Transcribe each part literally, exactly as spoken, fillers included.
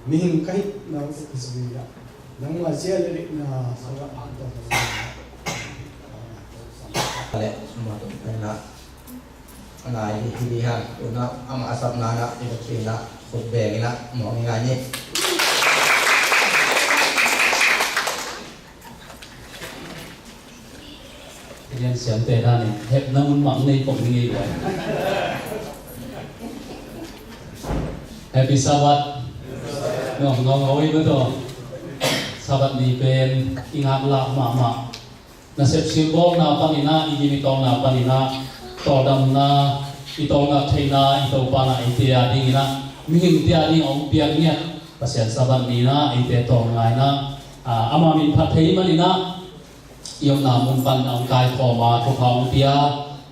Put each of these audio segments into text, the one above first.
Mihing ka hihna uh ka kizui ah nangmah zia le rikna sungah a tawh le na a nai hi hi di han. Tuna amah a sapna na i vekpi na khut beng ina mawng i ngai ni. Rian siamte dan in hepna mun mang nei pok ni ngei uai. Happy Sabbath. Ngau ngau ngau i ma to. Sabbath ni pen i ngak lak mahmah. Nasep silbawlna panin ah, i gim i tawlna panin ah, tawldamna, i tawlngak theihna, i Topa na eite a dingin ah, mihingte a ding a hong piak ngiat Pasian Sabbath ni na eite tawlnga in ah, ah, ama min phat thei manin ah, i omna mun pan a hong kaikhawm a, thupha hong pia,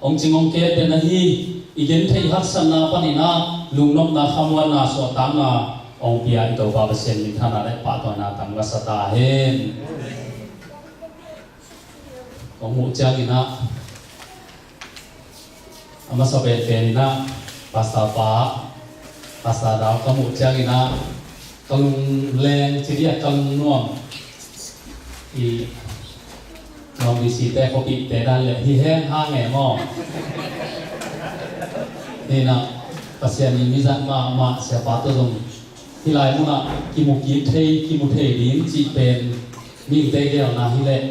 hong cing hong ket den ahi, i gentheih haksatna panin ah, lungnopna, khamuanna, suahtakna hong pia i Topa Pasian minthanna le pahtawina tang masa ta hen. Kong muh ciangin ah, a masa penpen in ah, Pastor pa, Pastor Dau ka muh ciangin ah, ka lung leng ci dia, ka lung nuam. I nuam di si te, khuapihte dan le hi heng hang e maw. Hi na, Pasian in mizat mahmah siapa tawh zong hih lai munah kimu kik thei, kimu thei ding cih pen mihingte geelna hi leh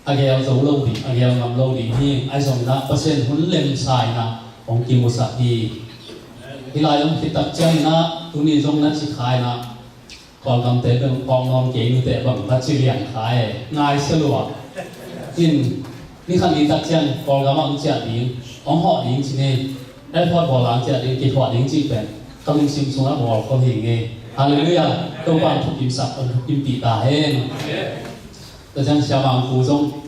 a geel zo lo ding, a geel ngam lo ding hi. Ahi zongin ah Pasian hun lemsa in ah hong kimusak hi. Hih lai hong khit tak ciangin ah tuni zong na ci kha in ah Kawlgamte bang phawk nawn kei nute bang ka ci liang kha e, ngai sia lua. In ni khat ni tak ciang Kawlgam ah hong ciah ding, hong hawh ding ci ni. Airport bawl ah hong ciah ding, kikhuah ding cih pen ka lungsim sungah bawl kho hi ngei. Halleluiah. Topa hong thukimsak, hong thukimpih ta hen. Tua ciang Sia Mang Pu zong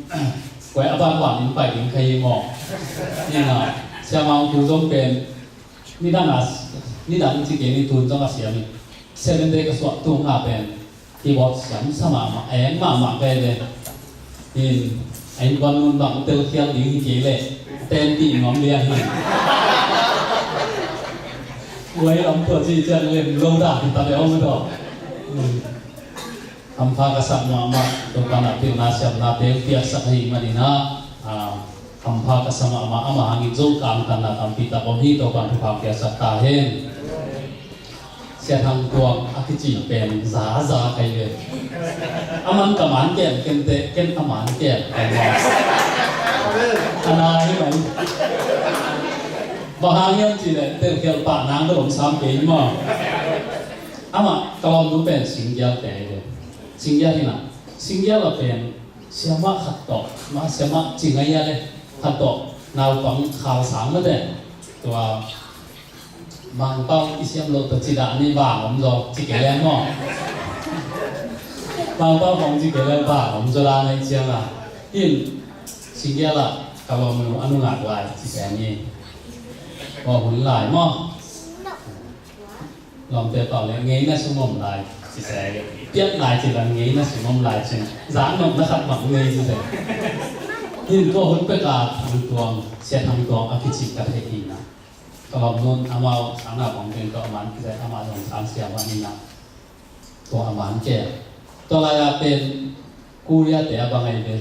kuai a banban in pai ding kha hi maw. Ni na, Sia Mang Pu zong pen nidang a, nidang ci kei ni, tun zong a siam hi. Seven Day ka suah tung a pen keyboard siam sa mahmah, eng mahmah kei le. In a innkuan nun bang telkhial ding hi kei leh tenpih nuam liang hi. Kuai lam tua ci ciang lem lo dah hi ta le om tua. Hampha ka sak mahmah, Topa na pilna siamna pen piaksak ahih manin ah, ah, hampha ka sa mahmah, ama hangin zong ka angtanna tampi tak om hi. Topa thupha piaksak ta hen. Sia Thang Tuang a kici pen zaza kai ve. A man ka man kem, kem te, kem a man kem kai ve. A na hi mai. Bang hang hiam cih leh telkhial pah nang ka lom sam kei maw. Amah ka lawmnu pen Singgial te hi ve. Singgial hi na, Singgial a pen siamah khat tawh, mah siamah ci ngai a le khat tawh naupang khal sang mate. Tua Mangpau i siam loh tawh ci dah ni, bang om zaw ci kei leng maw. Mangpau hong ci kei leng bang om zaw la nai ciang a. In Singgial a ka lawmnu a nungak lai ci kei ni. Kua hun lai maw. Lawmte pau le ngeina sung om lai ci se, piak lai ci bang ngeina sung om lai ci, zak nopna khat bang ngei ci se. Hin tua hun pek a Thang Tuang, Sia Thang Tuang a kici ka thei hi na. Ka lawmnu in amau sang na bang pen tua a man kizai, amah zong sang sia mah hi na. Tua a man ke. Tua lai a pen Korea te a bang ahi ve.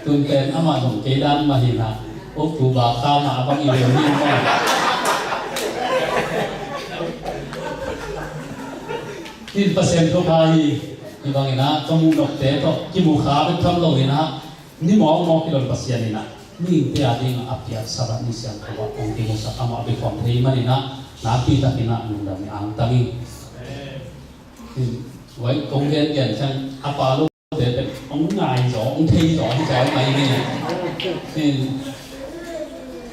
Tun pen amah zong kei dan mah hi na. October kha mah a bang i leu hi mah. Hin Pasian thupha hi. Hi bangin ah ka muh nopte tawh kimu kha bek tham lo in ah, ni mawkmawk kilon Pasian in ah mihingte a dingah a piak Sabbath ni siangtho ah hong kimusak, amah bek khawm thei manin ah, nakpi takin ah lungdam i angtang ing. Wai kong gengen ciang a pa lote pen hong ngai zaw, hong thei zaw, hong zaw mai ni.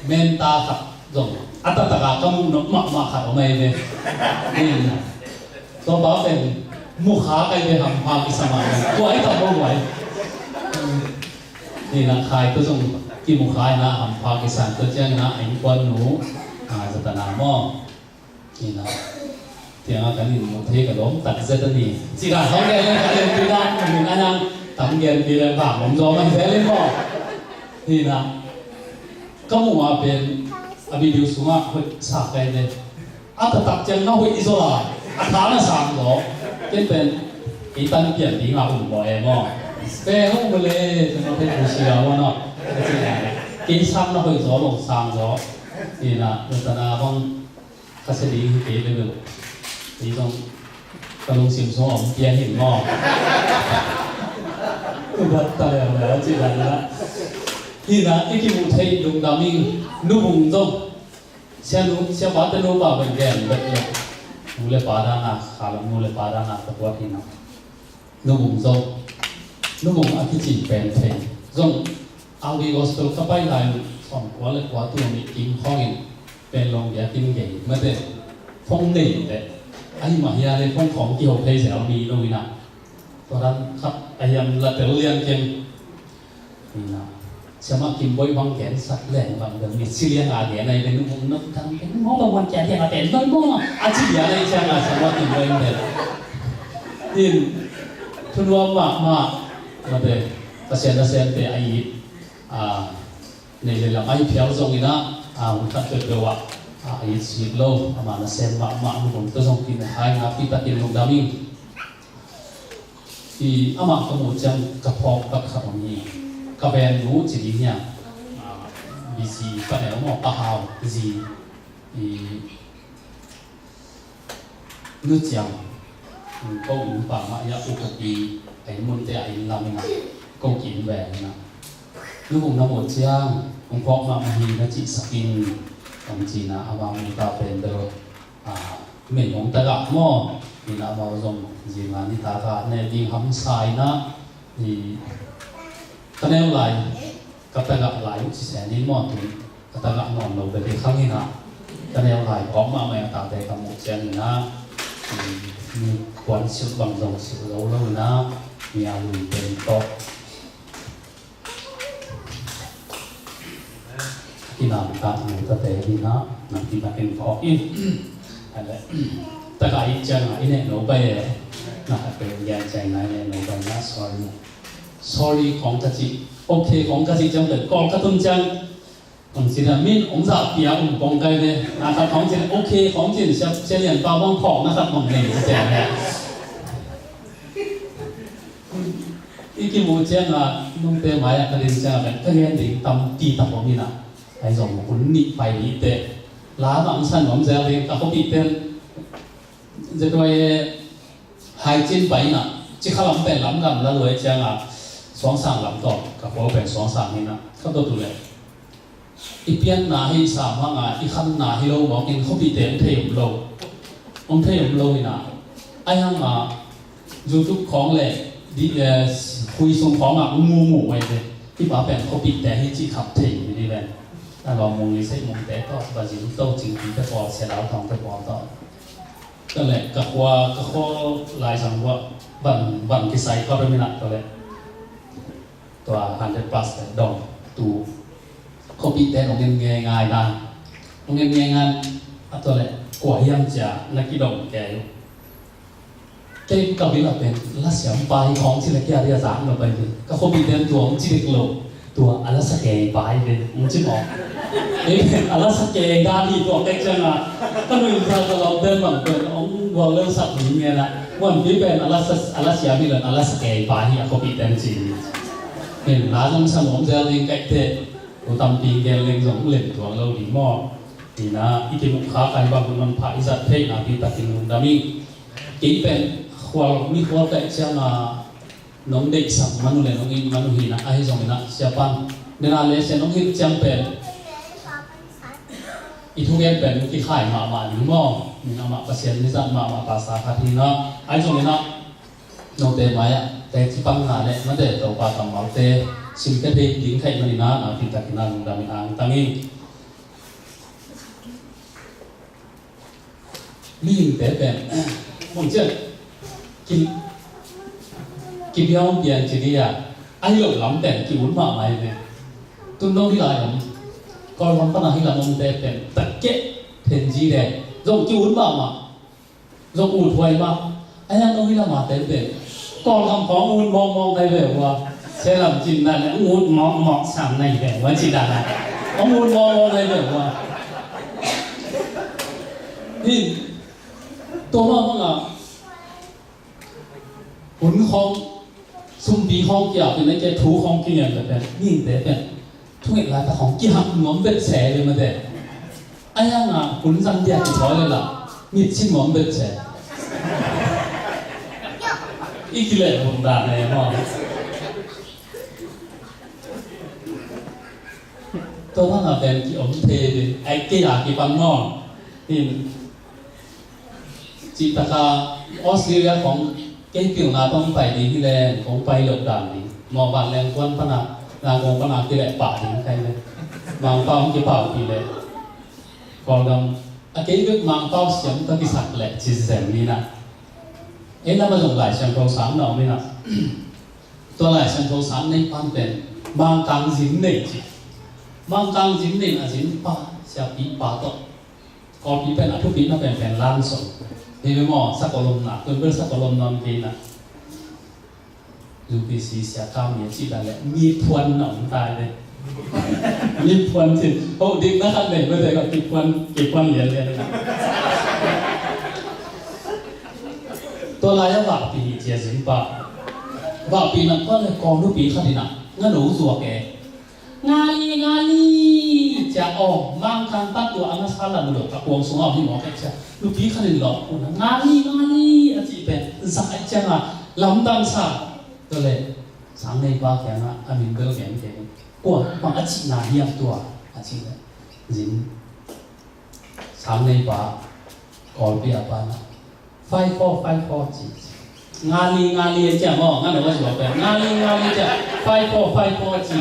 Menta khat zong a taktak a ka muh nop mahmah khat om ahi ve. Tua pa pen mukha kai ve, hampha kisa mah ni. Tua ahi tak bawk vai. Ni na khai tua zong kimukha in ah hampha kisa, tua ciangin ah a innkuan nu, a, zatana maw. Hi na, tiang a kan in muh thei ka lawm tak zet a ni. Ci ka hong gen le ka gen pi na, min a nang tam gen pi le bang om zaw mai zel in maw. Hi na, ka muh a pen A video sungah hoih sa kai ve. A taktak ciang na hoih i zaw lai. A tha na sang zaw. Ken pen i tan pian ding a um maw e maw. Pe hong mu le, tuna pe mu sia maw no. Kei sang na hoih zaw lo sang zaw. Ina, na tana bang ka se ding hi kei le lo. Kei zong ka lungsim sung om pian hin maw. Ubat ta le le ci dan la. Hina i kimu thei lungdam ing, nubung zong. Sia nu, sia pa te nu pa ben gen bet lo. Nu le pa dana, khalam nu le pa dana ka tuat hina. Nubung zong. Nubung a kici pen thei. Zong, Audi Gospel ka pai lai, sawm kua le kua tu mi kim khawngin, pen long bia kim gei. Mate, phong nei te. Ahi mahia le phong khawng kiho thei zel mi lo ina. Tua dan khat a hiam la tel lian ken. Ina. Siamah Kim Boih bang gensak leng bang bel mit si liang a gen ai ben um nok dang ben maw bang wan kia liang a ben noi maw a ci bia lai ciang a Siamah Kim Boih bel. In thunuam mahmah mate Pasian nasemte a it a nei le lam a hi phial zong ina a hun khat peuhpeuh ah a it sik lo ama nasem mahmah nu bang tua zong kin hai nakpi takin lungdam ing. I amah ka muh ciang ka phawk tak khat om hi. Ka vennu ci ding hiam? Ah, B C ka neu maw, ka hau zi. I nu ciang ko inn pa mah ia u ka pi a inn munte a inn lam ina ko ki inn ve ina. Nu hong na muh ciang hong phawk mahmah hi na cihsak in hong cina a vang inn ta pen bel. Ah, mei hong tagah maw, ina mau zong zing a ni taka ne ding hamsa ina, i ka neu lai ka tagah lai uh ci sen in maw, tu ka tagah nawn lo bel i khang ina, ka neu lai kawk mahmah a tate ka muh ciang ina, i mi kuan silh bang zong silh lo lo ina, mi a lui pen tawh. Kinamtak nu tate hi na, nampi takin phawk in. Ale, taka i ciang a i neh no pai e. Na khat pe gian ciang na i neh no pai na, sorry. Sorry khawng ka ci, okay khawng ka ci ciang pen kawl ka tun ciang. Hong ci na min hong zahpia um kong kai ve. Na khat khawng ci na okay khawng ci na sia, sia lian pa bang khawng na khat hong nei ci ciang e. I kimu ciang a, nungte mai a ka din ciang a, ka gen ding tampi tak om ina. Ai zong hun nih pai nih te. La bang san om zel ding ka khuapih ten. Zetuai e, hai cin pai ina. Cikha lam pen lam gam la luai ciang a, Suangsang lam tawh, ka khua pen Suangsang ina. Ka dot uh le. I pianna hi sam hang a, i khanna hi lo mawk in khuapihte hong thei om lo. Hong thei om lo hi na. Ai hang a, YouTube khawng le, di, eh, hui sung khawng a, hong mu mu mai ve. Hi pa pen khuapihte hi cih khap thei hi di ven. A lawm mung li sei mung te tawh, Brazil tawh, Cingpi te pawl, Sia Dau Thawng te pawl tawh. Ka le, ka khua, ka khua lai sang khua, ban, ban kisai khua pe minat ka le. Tua hundred plus te dong tu. Khuapihte nong en ngeingai na. Nong en ngeingai a tua le kua hiam cia na kidong kei uh. Kei ka bil a pen la siam pa hi khawng ci le kia ria zang lo pai hi. Ka khuapihte tua hong ci dik lo. Tua a la sa kei pa hi pen hong ci mawk. Ei pen a la sa kei dan hi tua kei ciang a. Ka nui sa ka lau pen bang pen hong gual leu sak ding ngen a. Muan pi pen a la sa, a la siam hi lo a la sa kei pa hi a khuapihte ci. Pen la zong sa mawm zel ding kaihte. Ko tampi gel leng zong lem tuan lo ding maw? Ina, i kimuh kha kai bang hun manpha i zat theihna pi takin lungdam ing. Kei pen khual, mi khual kaih ciang a nong deihsak manu le nong in manu hina ahi zong ina siapan. Nena le sia nong hil ciang pen i thugen pen kikhai mahmah ding maw? Ina mah Pasian mi zat mahmah pasa khat hina ahi zong ina. Note mai-ah teci pang nga le mate Topa kammalte simte thei ding khaih manin a, nakpi takin a lungdam in angtang in. Mihingte pen bang ciat ki, kibiau pian ci dih a, ahi lo lam pen ki-ut mahmah hi ve. Tun dong hi lai om, Kawlgam pana hi lam omte pen takkeh thenzi le zong ki-ut mahmah. Zong ut huai mah. A hiang nong hi lam a tente. Kawlgam khawng ut mawkmawk nai ve hua. Sia lam cin dan le ut mawkmawk sam nai ve hua cin dan le. Hong ut mawkmawk nai ve hua. Hi, tua mah bangah hun khawng, sumpi khawng kiap in a kia thu khawng kiniam le pen, mihingte pen thunget laitak khawng kihak nuam vet se ve mate. A hiang a hun zang dia kithawi le la mitsi nuam vet se. I kileh hun dan ne maw. Tua bangah pen ki om thei ve, ai kei a kipan maw. Hin, cih taka Australia khawng kei pilna tawh pai ding hi leng kong pai loh dan ding. Mawh vanleng kuan pana, na kong pana kileh pah ding kai leh. Mangpau hong kipaupi leh. Kawlgam a kei bek Mangpau siam ka kisak leh ci zen ni na. Ei lam a zong Lai Siangtho sang na om hi na. Tua Lai Siangtho sang nei pan pen Mangkang zin nei ci. Mangkang zin nei a zin pa, siapi pa tawh. Kawlpi pen a thupina pen pen lan song. Hi ve maw, sakolom na, tun bel sakolom nawn kei na. U P C sia kam mi a cih dan leh mi phuan na om tai ve. Mi phuan cin, ho dik na khat nei, mate ka kiphuan, kiphuan lian lian na. Tua lai a vakpi hi cia zin pa. Vakpi na tua le kawng nupi khat in a, nga no zuak e. Ngali, ngali, cia aw, Mangkang pan tua a ngasa lam lo, a kuang sung a om hi mawk e cia. Nupi khat in lo, ngali, ngali, a cih pen, zak e cia nga, lamdang sa. Tua le, sang nei pa kiang a, a min bel gen gen. Kua, bang a cihna hiam tua, a cih le. Zin. Sang nei pa, kawlpi a pa na. Fai khaw, fai khaw ci. Ngali, ngali a cia maw, ngan a wa zuak pen. Ngali, ngali cia. Fai khaw, fai khaw ci.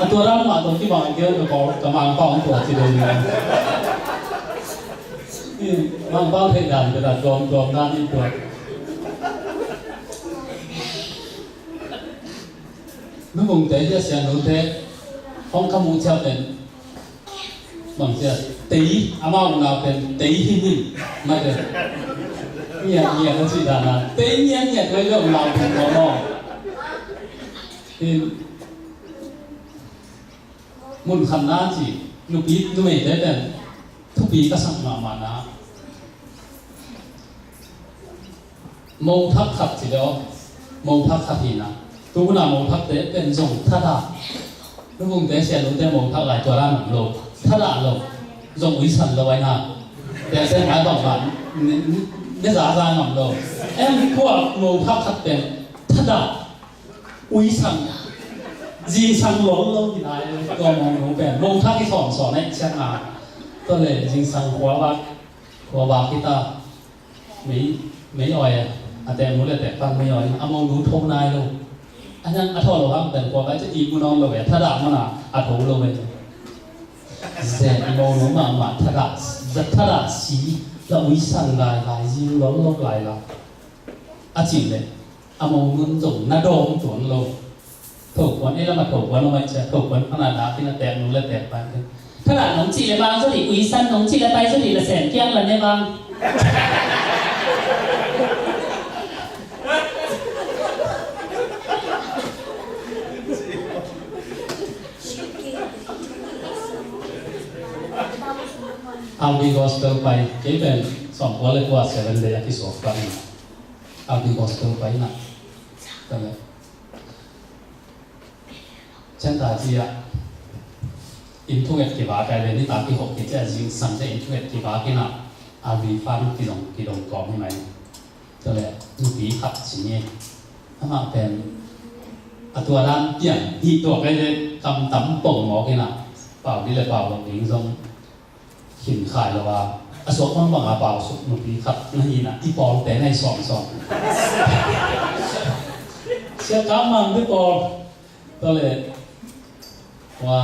A tua ram mah tawh kibang kei ka kawl, ka Mangpau tua ci dong. Mangpau thei dan, tua dan, dawm, dawm dan in tua. Nubungte, hia sia nute, hong ka mu cia pen. Bang cia, tei, amau unau pen, tei himhim, mate. Ngiat, ngiat a cih dan a, tei ngiat, ngiat, koi le unau pen, maw, maw. Hi, mun khat na ci, nupi, numeite pen, thupi ka sak mahmah na. Mothak khat ci le aw, mothak khat hi na. Tu hun a mothakte pen zong thadah. Nubungte sia nute mothak lai tua dan om lo. Thadah lo. Zong uisan lo ai na. Pen pen mai bang bang. Ne, ne, ne za za ngam lo. Em kua mothak khat pen thadah. Uisan. Zingsang lol lo hi na. Tua mong no pen. Mothak i sawn sawn ai ciang a. Tua le zingsang khua vak. Khua vak hi ta. Mei, mei awi a, a tek nu le tek pan mei awi a, a mo nu tho nai lo. A nang a tho lo hang pen kua bai ca i mu nawn lo ve, thadah mana a tho lo ve. Ze i mo nu mahmah thadah, za thadah si, la uisan lai lai, zing lol lol lai lai. A cih le, a mo nun zong na dawng tuan lo. Thokuan, ei lam a thokuan om ai cia, thokuan pana dak in a tek nu le tek pan. Thadah nong cih le mang zaw dih, uisan nong cih le pai zaw dih, la sen kiang la ne vang. Albi Gospel pai, kei pen sawm kua le kua seven day a kisuak pa ni. Albi Gospel pai na. Tale. Ciangta ci-a inn thunget kivak ai ve, nitak kihok kici-a zingsang te inn thunget kivak in a, a vifan kidong, kidong kawm hi mai. Tua le nupi khat ci ni. Amah pen a tua dan piang hih tuak ai ve, kam tam pong mawk in a, pau dih le pau lo ding zong khin khai lo a, a suak bangbang a pau suk nupi khat na hi na, i pawlte na i sawmsawm. Sia Kam Mang te pawl, tua le, ua,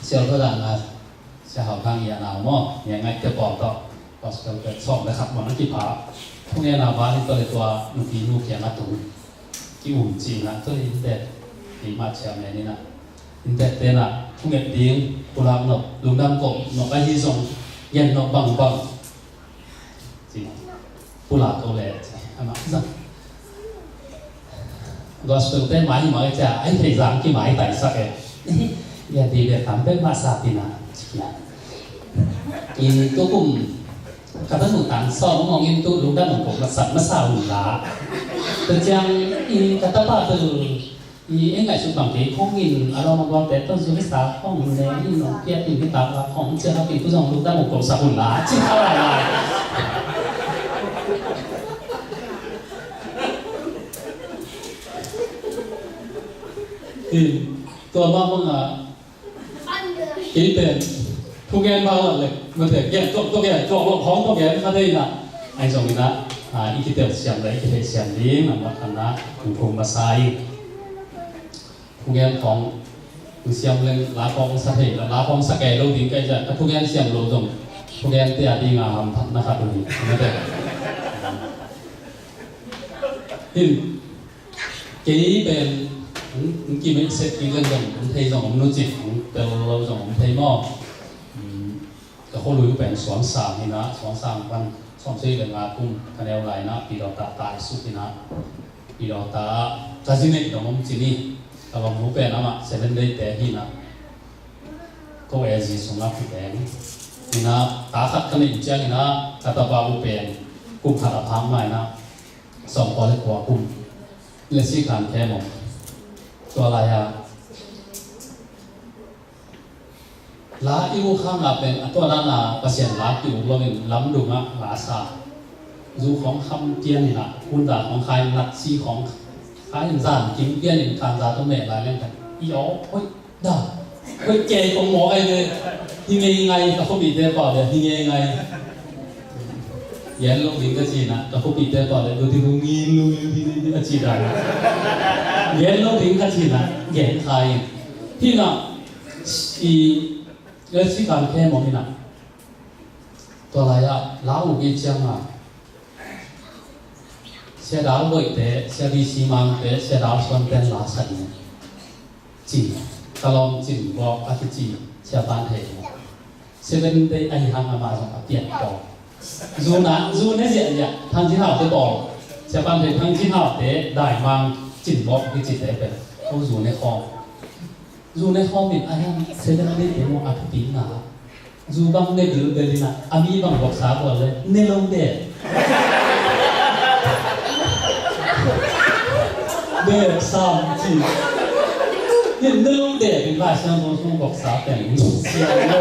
Sia Tho Dang a, Sia Hau Thang i a nau maw, i a ngaih te pawl tawh, gospel te sawm le khat bang a kipha, thungen a van in tua le tua nupi nu kiang a tung. Ki um cihna tua hi te, keimah chairman in a, inntek te na, thunget ding, pulak nop, lungdam koh nop ahi zong, gen nop bangbang. Cihna, pulak ko le, amah zang. Gospel te mai mai cia, ai thei zang ki mai tai sak e. Gen ding le tam pek mah sa pi na, cihna. I tukum ka tanu tang sawm hong in tu lungdam hong ko masak masa hun la. Tua ciang i ka tapa tu i ei ngaihsut bang kei khong in a lawm a gualte tawh zu hisa khong ne in hong piak in hi tak la khong ciang a pi tu zong lungdam hong ko sak hun la. Cin kha lai lai. Tua mah bangah kei pen thugen bang lak leh mate gen tuak tuak gen tuak lok hong tuak gen kha thei na. Ahi zongin ah i kitel siam le i kitheih siam ding nambat khat na hong thum masa in. Thugen khong hong siam leng la khong sa thei la khong sa kei lo ding kai zah ka thugen siam lo zong thugen te a dinga hamphatna khat uh hi mate. Hin Kei pen hong kimeih sek kik leng zong hong thei zong om nu cin hong pel lo zong om thei maw? Ka khualui uh pen Suangsang hi na, Suangsang pan sawmsei le nga kum ka neu lai na, Pidawta tai suk hi na, Pidawta ka zi neih dong om cin hi. Ka lawm nu pen amah Seven Day te hi na, ko e zi sungah pi pen hi na, ta khat ka neih ciang hi na, ka tapa uh pen kum khat a phak mai na, sawmkua le kua kum. Lesi kan khe mong. Tua lai-a la i uh khang a pen a tua dana Pasian la ki uh loin lamdungah la sa. Zu khong kham pian in ah, hunda khong khai in, natsi khong khai in, zan kim pian in, kanza tua meh lai leng kan i aw hoih Da, koi kei kong mawk ai ve. Hi ngei ngai, ka khuapihte pau le hi ngei ngai. Gen lo ding ka cina, ka khuapihte pau le luti lu ngi lu ngi a cina. Gen lo ding ka cina, gen khai. Hina i le si kan khe mo hina. Tua lai-ah la uh bia cianga Sia Dau Boihte, Sia B C Mangte, Sia Dau Suanten la sa ding ci. Ka lawm Cin Bawk a kici Sia Pan Thei. Seven Day ahi hang amah zong a pian pawl. Zuna, zu ne ziahziah Thang Cin Haute pawl. Sia Pan Thei Thang Cin Haute, Daimang Cin Bawk a kicite pen ko zu ne khawm. Zu ne khawm in a hiang Seven Day te mu a thupi nga. Zu bang ne bilbel in ah, a mi bang voksa bawl le ne lo de. De sam ci. Hin ne lo de in Lai Siangtho sung voksa pen siang lo.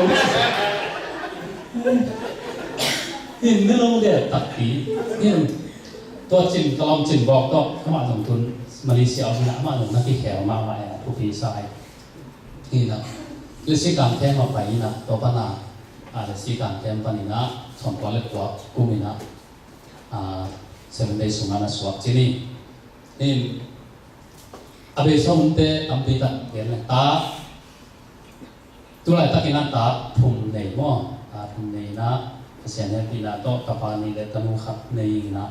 Hin ne lo de takpi. Hin tua Cin, ka lawm Cin Bawk tawh amah zong tun Malaysia a um in ah amah zong na kikhel mahmah e, thupi sa e. Hi na, lesi kan khe mah pai hi na, tua pana a lesi kan khe pan hi na, sawmkua le kua kum hi na, a, Seven Day sungah na suak cin hi. Hin a bei sawmte tampi tak gen le ta. Tulaitak in a ta thum nei maw? Ta thum nei na, Pasian hehpihna tawh ka pa nih le ka nu khat nei hi na.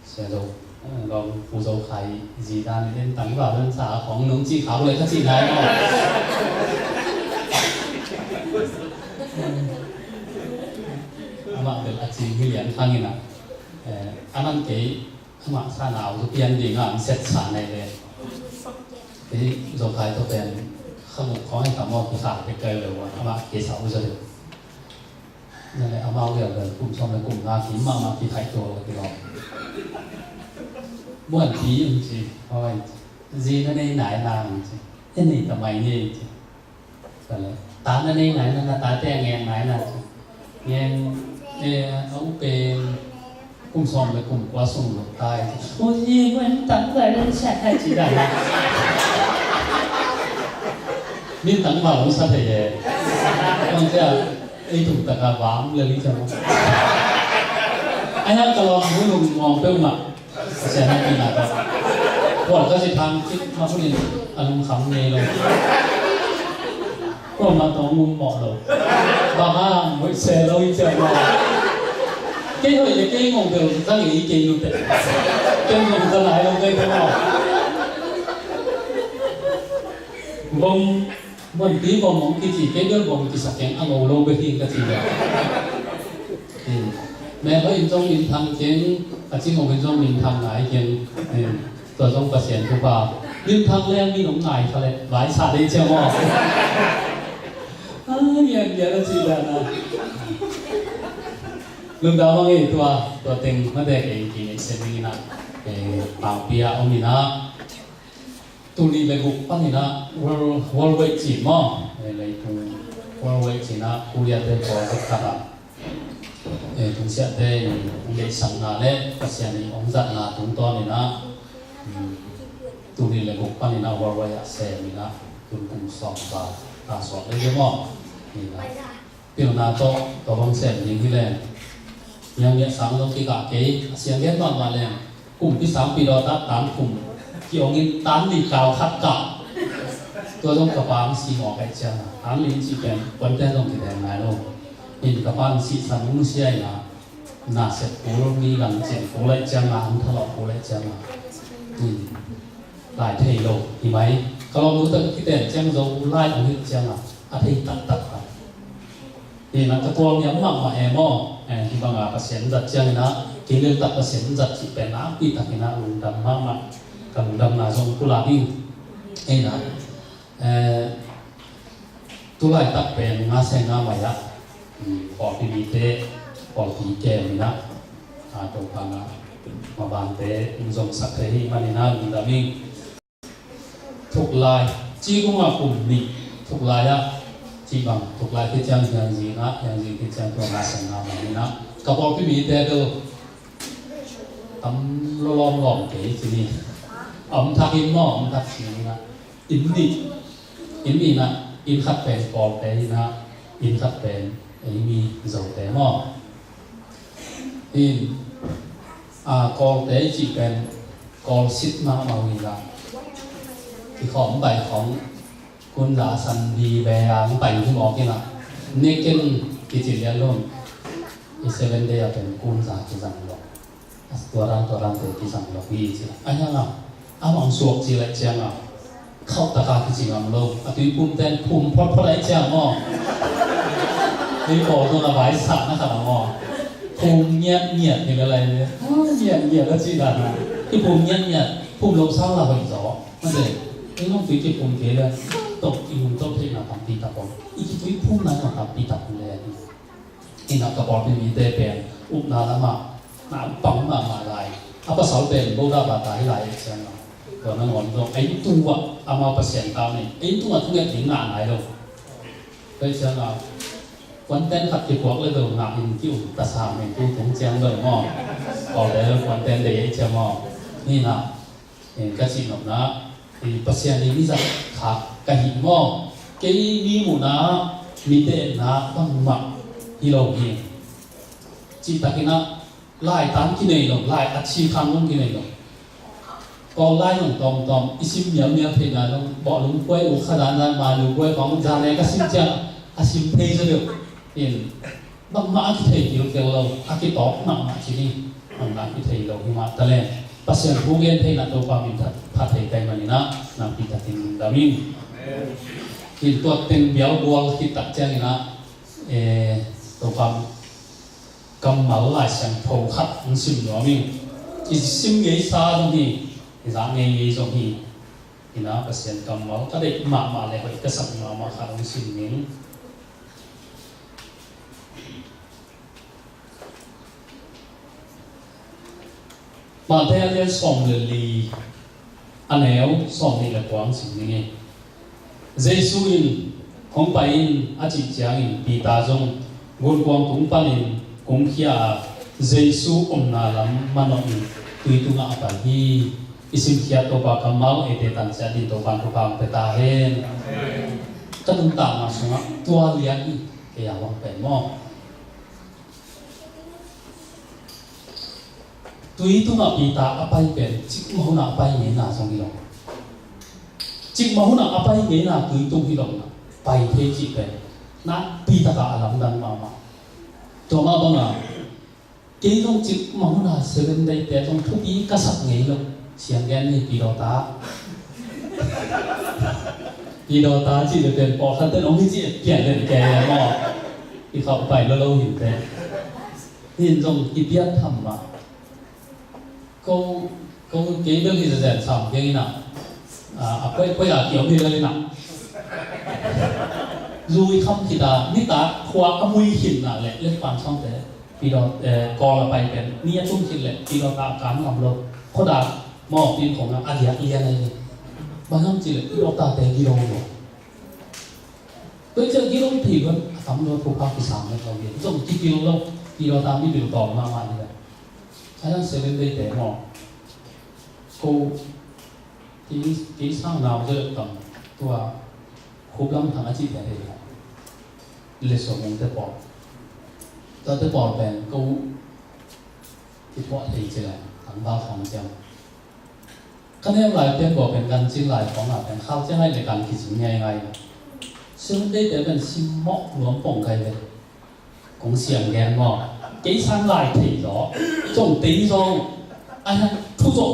Sia Zo, eh, lawm Pu Zo Khai zi dan in tangval dan sa khong nong ci khau le ka ci nai maw? Amah bel a ci hi lian khang in a, eh, a man kei amah sa nau zu pian ding a, an set sa nai le. Kei Zo Khai tawh pen kha guk khong hi ta maw, kisa pek kai le wa, amah kei sa u za le. Nang le amau gelgel kum sawm le kum nga kim mahmah kithaitua lo kilawm. Muanpi ang ci, hoi, zi na nei nai na ang ci, e nei ta mai nei ci. Kale, ta na nei nai na, na tate a ngeng nai na ci. Ngeng, e, a u pen kum sawm le kum kua sung lo tai ci. Ui, ui, ui, tang zai le siat hai ci dai. Min tang ma lo sa thei e. Kong cia, Ei tung taka vam le li cang. Ai hang ka lawm bu lung muang peuhmah. Sia na pi na ka. Kual ka si thang cik ma hunin a lung kham ngei lo. Kual ma tawng um mawh lo. Bang hang hoih se lo i ciang maw. Kei hoih le kei ngong peuh ka ngei kei nu te. Kei ngong ka lai lo kei peuh maw. Bong Muanpi bawm hong kici kei bel bawm kisak keng a ngo lo bek hi ka ci bek. Mel hoih in zong minthang keng, a cing hong in zong minthang ngai keng. Tua zong Pasian thupha. Minthang leng min hong ngai kha leh vai sa dei ciang aw. Ngian ngian a cih dan a. Lungdam a ngei tua, tua teng mate kei kineih sian ding in ah, eh, pangpi ah om in ah, tul nih le guk panin ah world, worldwide cih maw, eh, leitung worldwide cih in ah Korea te pawl tek tak ah, eh, tungsiahte in hong deihsakna le Pasian in hong zatna tungtawn in ah, um, tul nih le guk panin ah worldwide ah sem in ah, tun kum sawm val ta sawt le maw. Pilna tawh tua bang sem ding hi leng, niang miah sang zong kikah kei, a siang gen mahmah leng, kumpi sangpi dawt ah tan kum ki-ong in tan li kau khat kah. Tua zong ka pa ang si mawk ahih ciang a, tan li in si pen puante zong kideng nai lo. In ka pa ang sihsan ung sia in a, na sep kul, mi lang cin kul ahih ciang a, ang thalawh kul ahih ciang a, in lai thei lo hi mai. Ka lawmnu tawh kiten ciang zo lai ang hih ciang a, a thei taktak a. Hi na ka tuam hiam mahmah e maw? Eh, hi banga Pasian zat ciangin ah, kilel tak Pasian zat cih pen nakpi takin ah lungdam mahmah. Ka lungdamna zong pulak ing. Hi na, eh, tulaitak pen nga seng nga mai ah, um, pawlpi mite, pawlpi kem in ah, a, Topa na mabante in zong sak thei hi manin ah lungdam ing. Thuklai, ci kung a kum nih, thuklai ah, ci bang, thuklai khit ciang hiangzi ngah, hiangzi khit ciang tua ngah sang ngah bang in ah, ka pawlpi mite bel tam lawlawm lawm kei ci ni. A om thak in maw, a om thak ci ni na. Inn nih, inn in ah, inn khat pen Kawlte in ah, inn khat pen ei mi Zote maw. In, a, Kawlte i cih pen Kawl sit mahmah uh hi la. Kikhawm bai khawng kunza san di ve a hong pai hi mawk hi la. Nekin kici lian lun. I Seven Day a pen kunza kizang lo. Tua dan, tua dan te kizang lo hi ci la. A hiang a. Amah suak ci laih ciang a, khauh taka kici ngam lo. A tuiphum ten phum photphot ahih ciang maw. Ei pawl tungah vaisakna khat a maw. Phum ngiat ngiat hi le lai le. Ngiat ngiat a ci dan a. Kiphum ngiat ngiat. Phum lo sang la hoih zaw. Mate. Ei nong tui kiphum kei le. Tok i hun tok theihna tampi tak om. I kituiphumna zong tampi tak om le. Hi na ka pawlpi mite pen upna lamah na pang mahmah lai. A pasal pen boda bata hi lai e ciang a. Tua nangawn zong ei tungah amau Pasian tau nei. Ei tungah thunget ding ngah nai lo. Tua ciang a, kuanten khat kipuak le bel ngah in ki-um ta sam nei tu tung ciang bel maw. Kawlte bel kuanten dei ei ciang maw. Hi na. Eh, ka cih nopna, eh, Pasian in i zat kha ka hih maw? Kei mi muhna mite etna bangmah hi lo hi. Cihtakin ah lai tan kinei lo, lai a ci khang zong kinei lo. Kawl lai zong tawmtawm i sim mialmial theihna zong bawh lungkuai uh kha dandan mai lungkuai khawng zan le ka sim ciang a sim thei zaw deuh in. Bangmah a kithei kilkel lo, a kitawk mahmah ci ni. Bangmah a kithei lo hi mah talent. Pasian thu gen theihna Topa min phat, phat thei kai manin ah, nakpi takin lungdam ing. Amen. Kin tua teng bial bual khit tak ciangin ah, eh, Topa kammal Lai Siangtho khat hong sim nuam ing. I sim ngeisa zong hi, i zak ngei ngei zong hi. Hi na Pasian kammal ka deih mahmah le hoih ka sak mahmah khat hong sim ning. Matthai a lian sawm le li, a neu sawm nih le kua hong sim ning ei. Jesu in, "Hong pai in," a cih ciangin Peter zong gunkuang tung panin kungkhia a, Jesu omna lam manawhin tui tungah a pai hi. I simkhiat Topa kammal eite tanciat ding Topa in thupha hong pia ta hen. Ka nuntakna sungah tua lian hi, kei a bang pen maw. Tui tungah Peter a pai pen cikmah hunah a pai ngeina zong hi lo. Cikmah hunah a pai ngeina tui tung hi lo na. Pai thei cih pen nakpi taka a lamdang mahmah. Tua mah banga kei zong cikmah hunah Seven Day te zong thupi ka sak ngei lo. Siang gen ni Peter ta. Peter ta cih le pen pawlkhat ten hong hi cih pian den kei maw. I khauh pai lo lo hin te. Hin zong kipiat tham mah. Ko, ko kei bel hi zazen sam keng ina. A, a poi, poi a kiom hi bel ina. Zui kham khit a, nitak khua a mui khin nak leh, Letpan sawngte, Pidawt, eh, Kawl a pai pen, ni a tum khit leh, Pidawt a kan ngam lo. Khuadak maw, pin khong a, a diak lian a hi. Bang hang cih leh, Pidawt tate gilo lo. Tua ciang gilo thei luat, a tam lo thupha kisam lo lo hi. Zong kipil lo, Pidawt a mi bil tawm mahmah hi leh. A hiang Seven Day te maw. Ko, kei, kei sang nau zet tam tua, Khuplam Thang a cih te hei. Le Suak Mung te pawl. Tua te pawl pen ko kithuah thei ci le, tangval khang ciang. Ka neu lai pen baw pen kan cing lai khawng a pen khau ciang ai le kan kicing ngai ngai. Seven Day te pen simmawh nuam pong kai le. Kong siam gen maw. Kei sang lai thei zaw. Zong tei zaw. Ai hang thu zaw.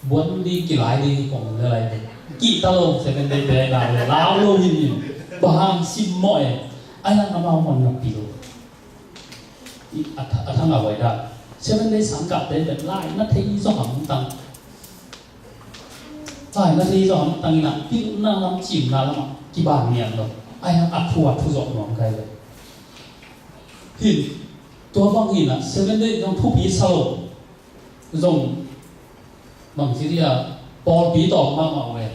Buan ding kilai ding kong le lai ding. Kihta lo Seven Day te na le lau lo hin hin. Bang hang simmawh e. Ai hang amau man na pi lo. I a tha-, a thang a vai da. Seven Day sang kah te pen lai na thei zaw ham tang. Lai na thei zaw ham tang ina, pilna lam, cimna lam a kiban nian lo. Ai hang a thu a thu zaw nuam kai lo. Hin, tua bang ina, Seven Day zong thupi sa lo. Zong bang ci dia, pawlpi tawm mahmah uh e.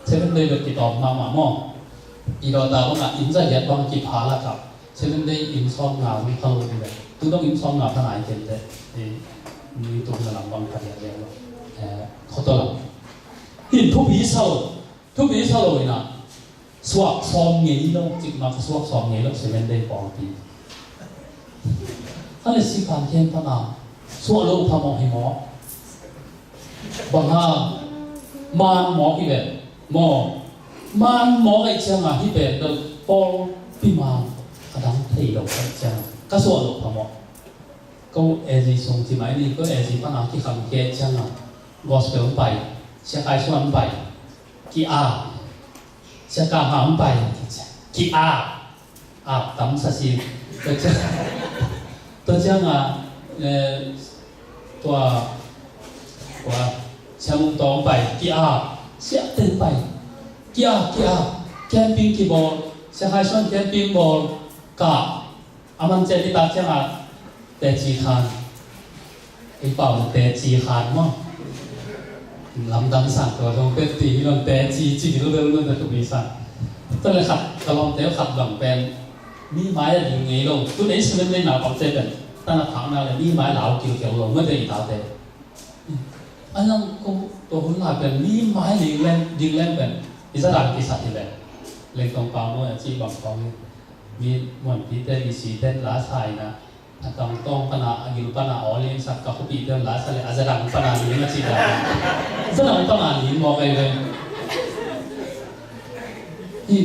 Seven Day bek kitawm mahmah maw. I dawta bang a, inn za giat bang kipha lak a. Seven Day inn sawm nga zong pha lo hi ve. Tu dong inn sawm nga pha nai ken te. Ni tung na lam bang pha diak diak lo. Eh, khuato lam. Hin thupi sa lo. Thupi sa lo ina. Suak sawm ngei lo. Cik mak suak sawm ngei lo. Seven Day pawlpi. Hale si kan ken pha na. Suak lo pha mawh hi maw. Bang hang, man mawk hi ven maw. Man mawk ahih ciangin hih pen bel pawlpi man a dang thei lo ahih ciangin ka suah loh phamawh. Ko A G sung ci mai ni, ko A G pan a kikham khia ahih ciangin gospel hong pai, Sia Khai Suan hong pai, ki-ap, Sia Kah Hang hong pai, ki-ap. Ap tam sa sin. Tua ciang, tua ciang a, eh, tua, tua, Sia Mung Tawng pai, ki-ap, Sia Teng pai, ki-ap, ki-ap, camping kibawl, Sia Khai Suan camping bawl, ka, a man ciang i tak ciang a, teci khan. Ei pau na teci khan maw. Lamdang sang tua zong pet ti hi lo teci ci hi lo bel lo na thupi sang. Tua le khat ka lawmte khat bang pen mi mai a ding ngei lo. Tu nei Seven Day naupangte pen tana phak na le mi mai lau kilkel lo mate i tate. A nang ko tua hun lai pen mi mai ding leng, ding leng pen i za dang kisat hi le. Leng tong pau maw a ci bang khawng hi. Mi muanpite, mi site la sa ina. A tangtawng pana, a gil pana, a awlin sak ka khuapihte la sa le, a zadang pana lim a ci dan. Zadang pana lim mawk ei ve. Hi,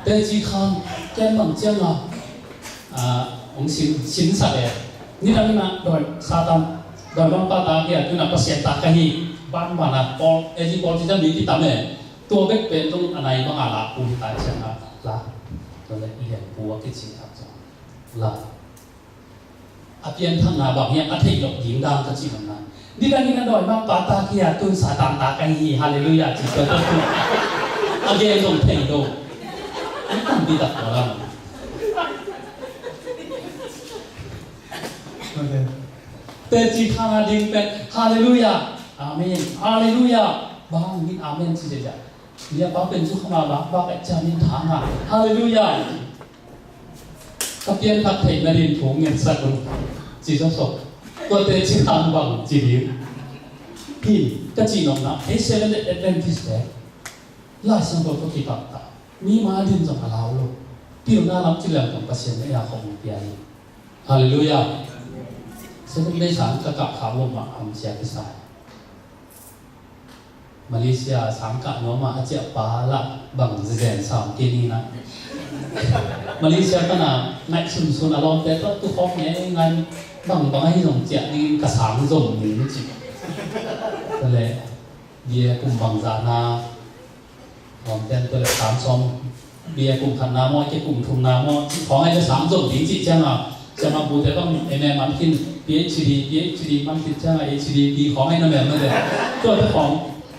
teci khan, ken bang ciang a, a, hong sin, sin sak e. Nidang ina, dawi, Satan, dawi bang pa ta kia, tuna Pasian ta ka hi, ban ban a, Paul, A G Paul ci dan mi kitam e. Tua bek pen tung a nai bang a la, pu hi ta ciang a, la. Tua le, lian pu a kici tak ciang. La. A pianthakna bang hiam a theih loh ding dan ka cih bang na. Nidang in a dawimangpa ta kia tun Satan ta ka hi hi, halleluiah, ci tua tua tu. A gen zong thei lo. Ni tampi tak ko lam. Teci khan a ding pen, halleluiah, amen, halleluiah. Bang in amen ci deh cia. Lia pa pen zu khama bak bak ai ciamin thang a. Halleluiah. Ka pianthak theihna din thu ngetsak un. Ci zawsawk. Tuate ci khang bang ci ding. Hi, ka cih nopna. Ei Seventh Day Adventist te. Lai Siangtho tawh kipak ta. Mi ma din zong a lau lo. Pilna lam ci lem tawh Pasian na ia khawm pia hi. Halleluiah. Seventh Day sang ka kah kha lo mah am sia kisai. Malaysia sangkah nuam a a ciah pa lah bang zezen sam kei ni na. Malaysia pana ngaih sunsun a lawmte tawh tu khawm ngei ngai bang bang ahi zong ciah ding ka sang zom ni ci. Tale bia kum bang zah na lawmte tale sam sawm bia kum khatna maw, a ke kum thumna maw, cih khawng ai le sam zom ding cih ciang a, siamah bute bang M A man khin, P H D, P H D man khin ciang a, H D P khawng ai na mel na le. Tua te khawng,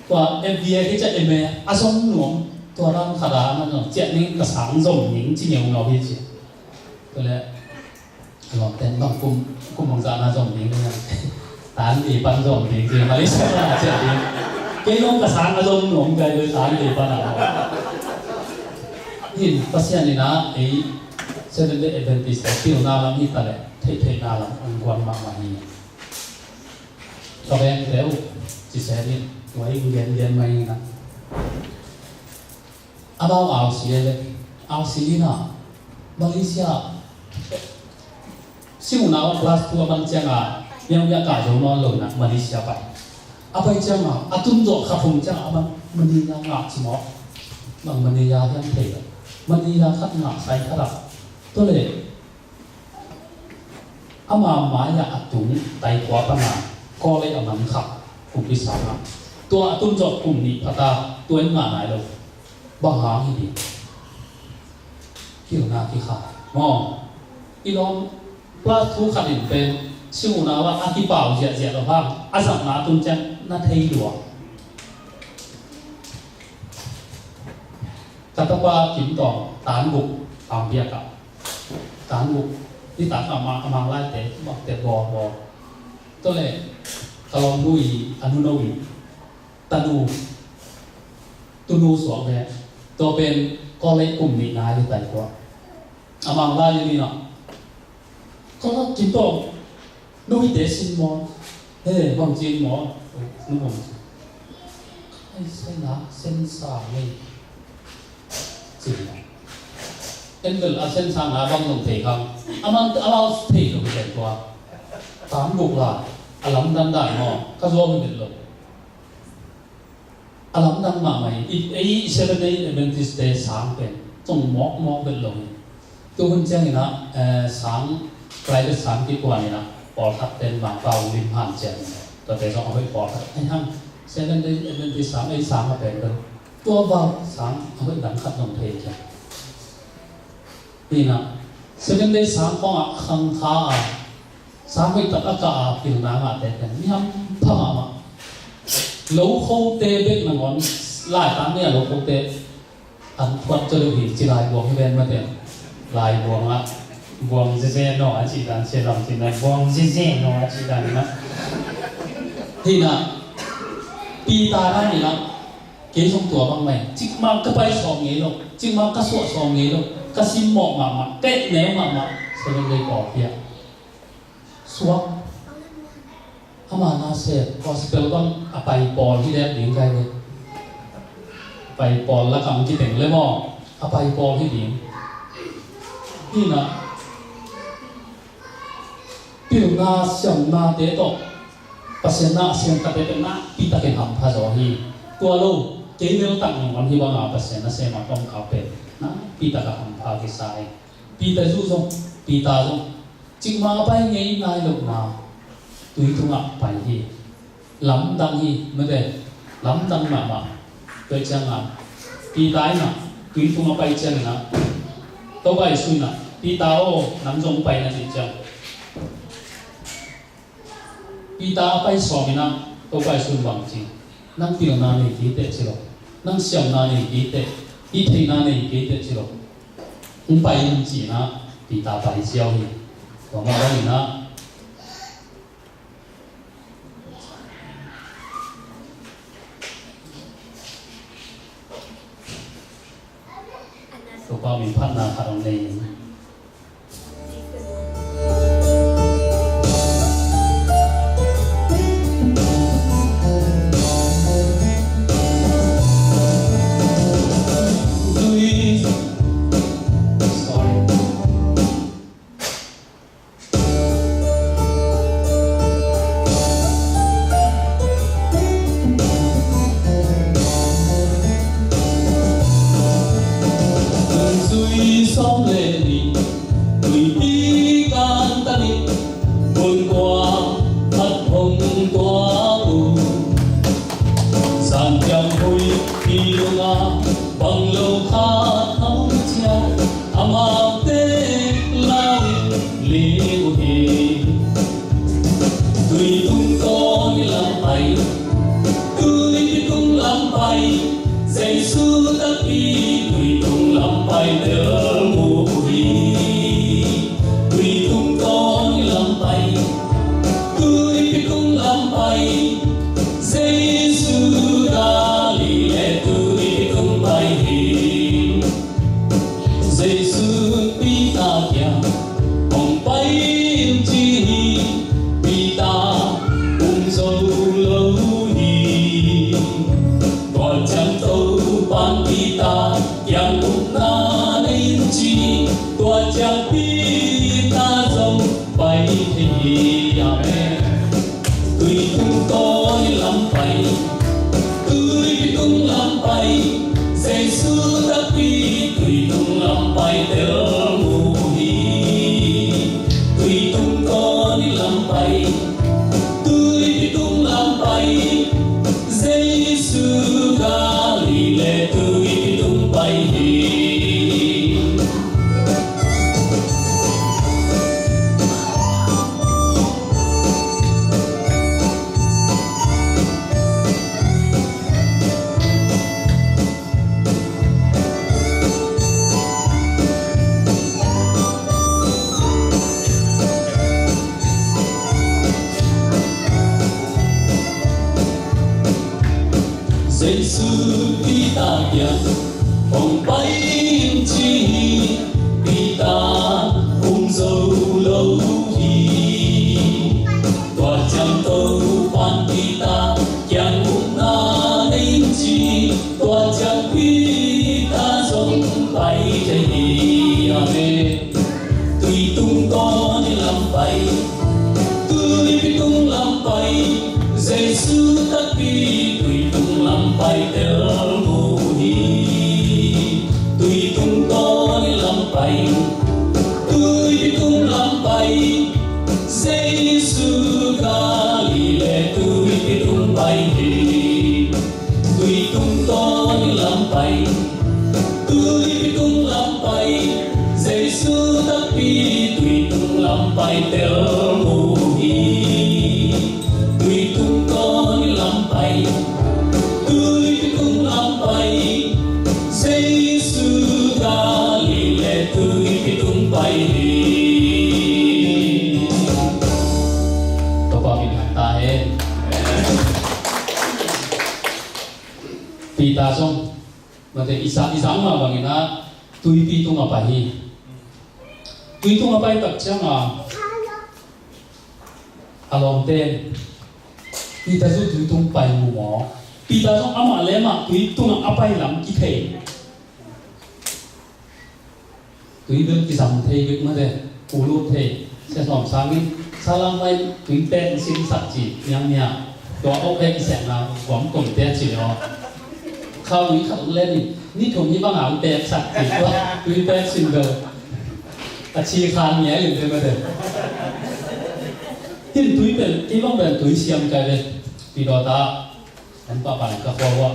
tua M B A kei ciang M A a zom nuam, Tua dan khat a, a man zong ciah ning, ka sang zom ning ci ngeungau hi ci. Tua leh a lawmten bang kum, kum bangzah na zom ding na, tan li pan zom ding ci, Malaysia na ciah ding. Kei zong ka sang a zom nuam kei ve, tan li pan a. Hin Pasian in a, ei Seventh Day Adventist te pilna lam hi ta leh theihtheihna lam hong guan mahmah hi. Ka vengte uh, ci se in, tua in gen gen mai in a. Amau R C A le, R C A na, Malaysia, sing unau class two a man ciang a, miang miang kah zo nawn lo na, Malaysia pai. A pai ciang a, a tun zawh kha phung ciang a, a man Manila ngah ci maw. Bang Manila hiam thei lo. Manila khat ngah sai khat a. Tua leh, ama mai-ah a tung taikua pana kawlei a man kha kum kisa a, tua a tun zawh kum nih pha ta, tua in ngah nai lo. Bang hang hi ding? Kilna kikha maw. I lawm plus two khat in pen sing unau ah a kipau ziahziah lo hang, a zatna a tun ciang na thei lua. Ka tapa Kim Tawng, tan guk, Pambiak ah. Tan guk, nitak a ma, a Mang laite, bakte bawl bawl. Tua leh, ka lawmnu i, a nuno i, tanu, tunu suak ve. Tua pen, kawlei kum nih nai hi tai tua. A Mang lai ni na. Ka lak Kim Tawng, nu hi te sin maw. He, bang cin maw. Nu bang cin. Ai, sai na, sen sa ngei. Cin na. En bel a sen sa na bang nong thei khang. A man, a lau thei lo hi tua. Tam buk la. A lamdang dan maw. Ka zuau hi bel lo. A lamdang mahmah hi. I, ei Seventh Day Adventist te sang pen. Tung mawk mawk bel lo hi. Tu hun ciangin ah, eh, sang, private sang kikuan in ah, pawlkhat ten Mangpau lim han ciang in ah, tuate zong a hoih pawlkhat. Ai hang, Seven Day Adventist sang, ei sang a pen pen. Tua val sang a hoih dang khat zong thei ciang. Hi na, Seven Day sang kong a khang kha a, sang hoih tak a ka a pilna ngahte pen, mi hampha mahmah. Lo khote bek nangawn, lai tang ni a lo khote, an thuat tua deuh hi, ci lai buang hi ven mate. Lai buang ah, buang zeze no a ci dan, sia lam ci dan, buang zeze no a ci dan na. Hi na, Peter na hi na, kei zong tua bang mai. Cikmang ka pai sawm ngei lo, cikmang ka suah sawm ngei lo, ka simmawh mahmah, ka et neu mahmah, Seven Day pawlpi ah. Suak. Ama na se gospel bang a pai pawl hi lek ding kai ve. Pai pawl lakam kiteng le maw. A pai pawl hi ding. Hi na. Pilna siamnate tawh. Pasian na a siam kate pen na. Peter ken hampha zaw hi. Tua lo. Kei mel tak nong on hi banga Pasian na sem a tawm kau pen. Na. Peter ka hampha kisa hi. Peter zu zong, Peter zong, cikmang a pai ngei nai lo na, tui tungah pai hi. Lamdang hi, mate, lamdang mahmah. Tua ciangin, Peter in ah, tui tungah pai ciangin ah, Topa Jesu in ah, Peter aw, nang zong pai na cih ciang. Peter a pai sawm in ah, Topa Jesu in bang ci, nang pilna nei kei teh ci lo, nang siamna nei kei teh, hih theihna nei kei teh ci lo. Hong pai in ci in ah, Peter pai ziau hi. Tua mah bang in ah, Topa min phatna khat hong nei in. Tua ciang Peter zong pai thei hi. Amen. Tui tung tawh i lam pai, tuipi tung lam pai, Jesu takpi tui tung lam pai tel mu hi. Tui tung tawh i lam pai, tuipi tung lam pai, Jesu Galilee tuipi tung pai hi. Jesu Peter kiang hong pai in ci hi. Peter um zo lo hi. Tua ciang Topa'n Peter kiang upna nei in ci hi. Tua ciang Peter zong pai thei hi. Amen. Tui tung tawh i lam pai, tuipi tung lam pai, Jesu takpi tui tung lam pai tel mu hi. Tui tung tawh i lam pai, tuipi tung lam pai, Jesu Galilee tuipi tung pai hi. Tui tung tawh i lam pai, tuipi tung lam pai, Jesu takpi tui tung lam pai tel mu hi. Tui tung tawh i lam pai, tuipi tung lam pai, Jesu Galilee tuipi tung pai hi. Topa min thang ta hen. Peter zong, mate, i sa, i sang mah bangin ah tuipi tung a pai hi. Tui tung a pai tak ciang a, a lawmte in, Peter zong tui tung pai mu maw? Peter zong amah le amah tui tung a pai lam kithei. Tui bel kisam thei bek mate, u lut thei. Sia Sawm Sang in, salam pai tui pek sinsak ci, niang nia. Tua ok pek i sekna, guam kom te ci lo. Kha ui khat len in, ni thum ni bang ang pek sak ci, tua tui pek sin bel. A ci khan nia lim te mate. Tin tui pen, i bang pen tui siam kai le. Pi do ta, an pa pan ka khua wa.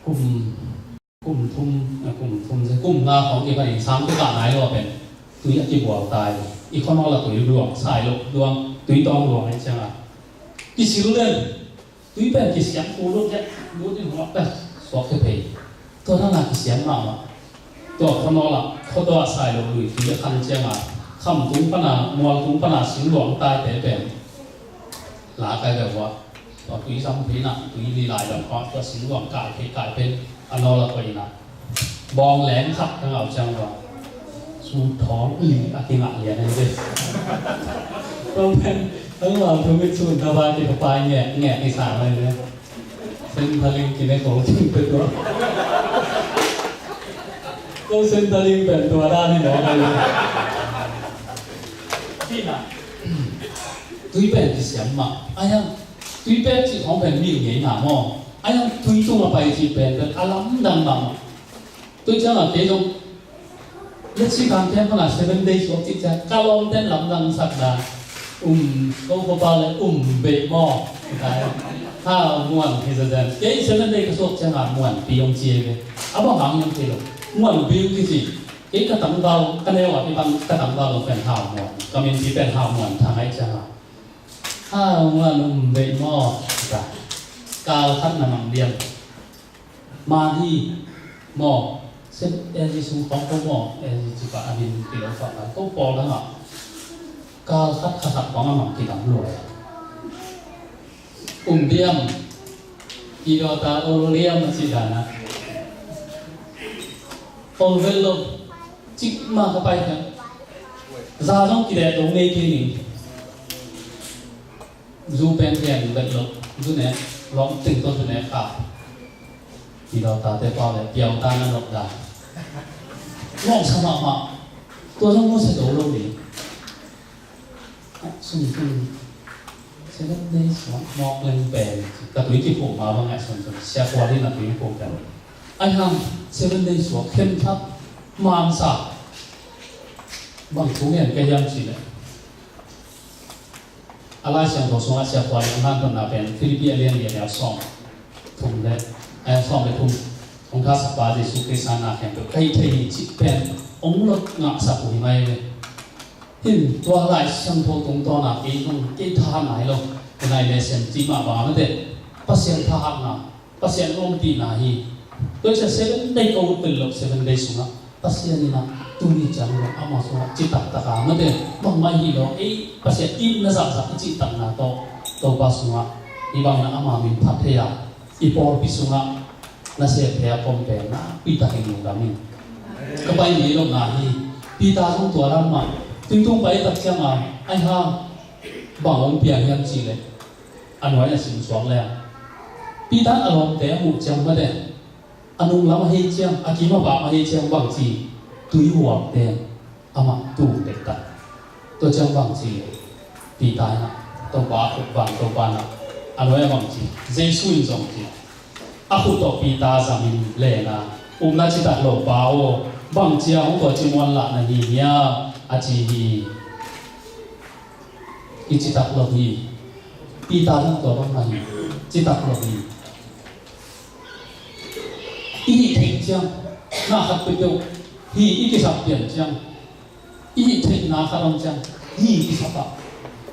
Kum Kum thum, a kum thum, kum nga khawng i pan in sang kikah nai lo pen tui a kibual tai. I khua nawl a tui luang, sai lo luang, tui tawng luang ahih ciangin kisil den. Tui pen kisiam, u lut dek, lut in huak pen suak thei thei. Tua dan a kisiam mahmah. Tua khua nawl a, khua tua sai lo lui tui a khang ciangin kham tung pan a, mual tung pan a sil luang tai te pen la kai ve ua. Tua tui zam phei na, tui li lai lam kha, tua singguang kai phei kai pen, a nawl a koih na. Bawng leng khat ka ngau ciang ua. Su thawng li a kingah lian ai ve. Tua pen, a ngau thu mit sun ta ba ki ka pai ngek, ngek i sa mai ve. Sen phaling ki ne ko ting pe tua. Ko sen phaling pen tua dan hi mawk ai ve. Tina. Tui pen kisiam mah. Ai hang, tui pen cih khawng pen mi ngei na maw. Ai hang tui tung a pai cih pen pen a lamdang mah. Tui ciang a kei zong let's see kan pen pana seven days suak cih ciang ka lawm ten lamdang sak dan. Um, ko ko pa le um beih maw. Ha, muan hi zazen. Kei seven day ka suak ciang a muan pi ong ci ei ve. A bang hang ong ci lo. Muan pi ong ci ci. Kei ka tangval, ka neu a kibang ka tangval pen Hau Muan. Ka min pi pen Hau Muan Thang ahih ciangin. Hau Muan um beih maw. Ka. Kal khat na mang diam. Mah hi maw. Sem L G sung khawng ko maw. L G ci pa a min pi lo fa ko pawl dang a. Kal khat kha khat khawng a mang kidam lua. Um diam. Kidawta ol liam a cih dan a. Ol vel lo. Cik ma ka pai kha. Za zong kidet lo ngei kei ning. Zu pen pen vet lo. Zu ne. Lawm ting to zu ne ka. Kidawta te pau le. Piau ta na lo da. Ngawng sa mahmah. Tua zong nusia do lo ni. Sum sum Seven Days mawk leng pen ka tui kiphum ma bang ngaihsun sun sia kua ding na tui kiphum pen. Ai hang Seven Days suak khen thak mansa bang thu ngen ka hiam ci le. A Lai Siangtho sungah Sia Khual Lian hanthawnna pen Philippi a lian li a neu sawm thum le, eh, sawm le thum hong thasakpa Jesu Khrist a na khempeuh ka hih theih hi cih pen hong lot ngahsak uh hi mai ve. Hin tua Lai Siangtho tungtawna kei hong kei thahat nai lo. Tunai le sem cih mah bang a mate Pasian thahatna Pasian ompihna hi. Tua ciang Seven Day ka ut pen lo, Seven Day sungah Pasian in a tuni ciang lo amah sungah citak taka mate bangmah hi lo, ei Pasian itna zahzah i cihtakna tawh Topa sungah i bangna ama min phat thei a, i pawlpi sungah na sep thei a pom pen na pitak in lungdam in. Ka pai ngei lo na hi. Peter zong tua lam mah tui tung pai tak ciang a, ai ha, bang hong piang hiam ci le. A nuai a sim suak le Peter a lawmte a muh ciang mate a nunglam a hei ciang a kim a bam a hei ciang bang ci tui huapte amah tung pek tak. Tua ciang bang ci Peter in a Topa a khut bang Topa in a nuai a bang ci Jesu in zong ci a khut tawh Peter zamin lena upna citak lo pa aw bang cia hong tua ci muan lah na hi hiam a ci hi. I citak lo hi. Peter zong tua bang mah hi. Citak lo hi. I hih theih ciang na khat peuhpeuh hi i kisap pian ciang i hih theihna khat om ciang hi kisap ah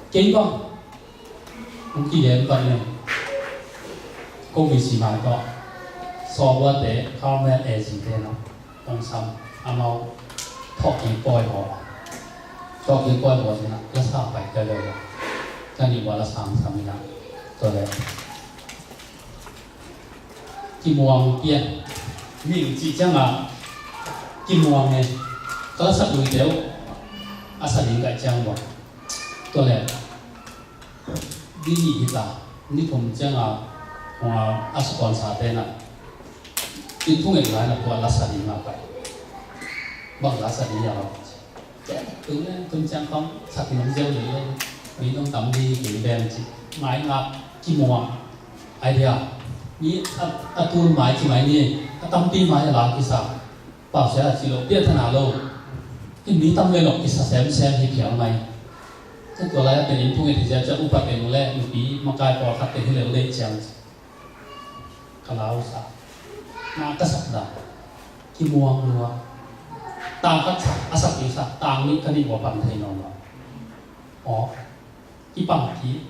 kei bang hong kigen bang nen ko mi si mai tawh sawbuate Carmel A G te na hong sam amau thawhkik pawi haw thawhkik pawi haw sinah la sa pai ka lo la ka nih ua la sang sam inah tua le kimuang pian ning cih ciangah kimuang e ka la sak lui teuh a sa ding kaih ciang ua tua le Di nih hita, ni thum cianga a sukon sa tena in thungen lai na tua lasa ding a pai. Bang lasa ding a pai. Tung le tung ciang kong sak nong ziau le le. Mi nong tam di kei ben ci. Mai ngak kimuang. Ai dia. Mi a tul mai ci mai ni. A tampi mai la kisa. Pausia a ci lo, piathana lo. In mi tam le lo kisa semsem hi phial mai. Tua lai a pen in phung et hi zia cia upat pen le nupi makai pawlkhat pen hi le le ciang. Ka lau sa. Na ka sak da. Kimuang lua. Tang khat sa, a sak i sa, tang nih ka nih ua pan thei nawn lo. Aw. Kipang ki,